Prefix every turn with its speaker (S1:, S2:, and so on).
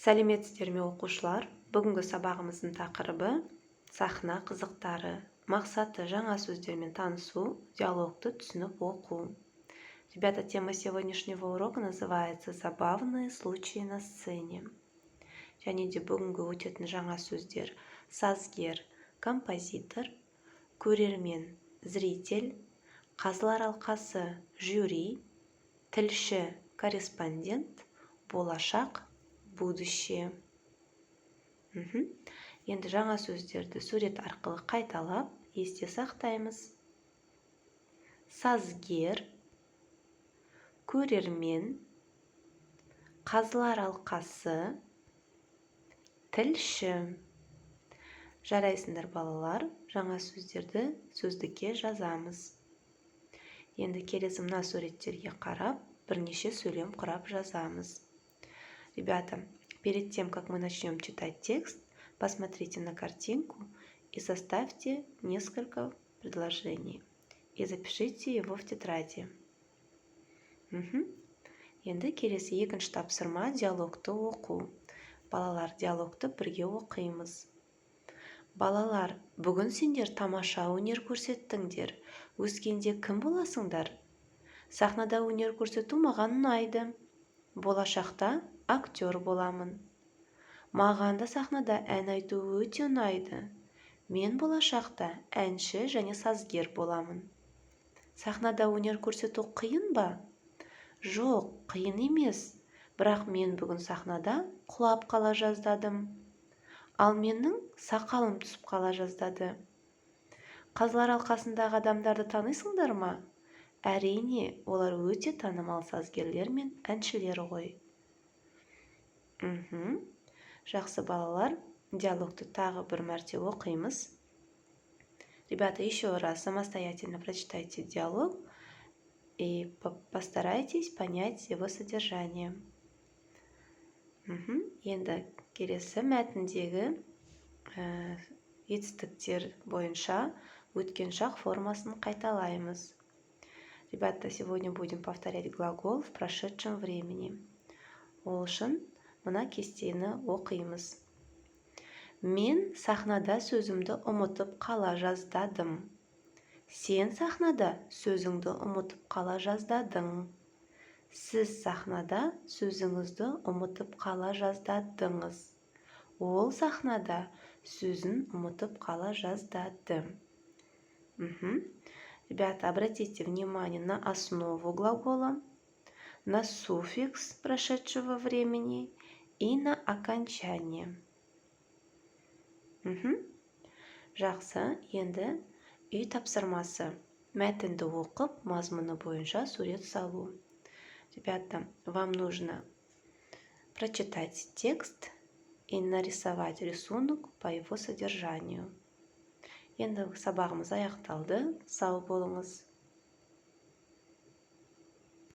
S1: Сәлеметсіздер ме, оқушылар! Бүгінгі сабағымыздың тақырыбы: сахна қызықтары. Мақсаты: жаңа сөздермен танысу, диалогты түсініп оқу. Ребята, тема сегодняшнего урока называется «Забавные случаи на сцене». Және де бүгінгі өтетін жаңа сөздер: сазгер — композитор, көрермен — зритель, қазылар алқасы — жюри, тілші — корреспондент, болашақ — будущее. Енді жаңа сөздерді сурет арқылы қайталап, есте сақтаймыз. Сазгер, көрермен, қазылар алқасы, тілші. Жарайсыңдар, балалар! Жаңа сөздерді сөздікке жазамыз. Енді келесі мына суреттерге қарап, бірнеше сөйлем құрап жазамыз. Ребята, перед тем как мы начнем читать текст, посмотрите на картинку и составьте несколько предложений и запишите его в тетради. Енді келесі екінші тапсырма: диалогты оқу. Балалар, диалогты бірге оқимыз. Балалар, бүгін сендер тамаша өнер көрсеттіңдер. Өскенде кім боласыңдар? Сахнада өнер көрсету маған ұнайды. Болашақта актер боламын. Маған да сахнада ән айту өте ұнайды. Мен болашақта әнші және сазгер боламын. Сахнада өнер көрсету қиын ба? Жоқ, қиын емес, бірақ мен бүгін сахнада құлап қала жаздадым. Ал менің сақалым түсіп қала жаздады. Қазылар алқасындағы адамдарды танисыңдар ма? Әрине, олар өте танымал сазгерлер мен әншілер ғой. Жақсы, балалар, диалогты тағы бір мәрте оқимыз. Ребята, еще раз самостоятельно прочитайте диалог и постарайтесь понять его содержание. Енді келесі мәтіндегі етістіктер бойынша өткен шақ формасын қайталаймыз. Ребята, сегодня будем повторять глагол в прошедшем времени. Ол үшін мына кестені оқимыз. Мен сахнада сөзімді ұмытып қала жаздадым. Сен сахнада сөзіңді ұмытып қала жаздадың. Сіз сахнада сөзіңізді ұмытып қала жаздадыңыз. Ол сахнада сөзін ұмытып қала жаздады. Ребята, обратите внимание на основу глагола, на суффикс прошедшего времени и на окончание. Жақсы, енді үй тапсырмасы: мәтінді оқып, мазмұны бойынша сурет салу. Ребята, вам нужно прочитать текст и нарисовать рисунок по его содержанию. Енді сабағымыз аяқталды. Сау болыңыз!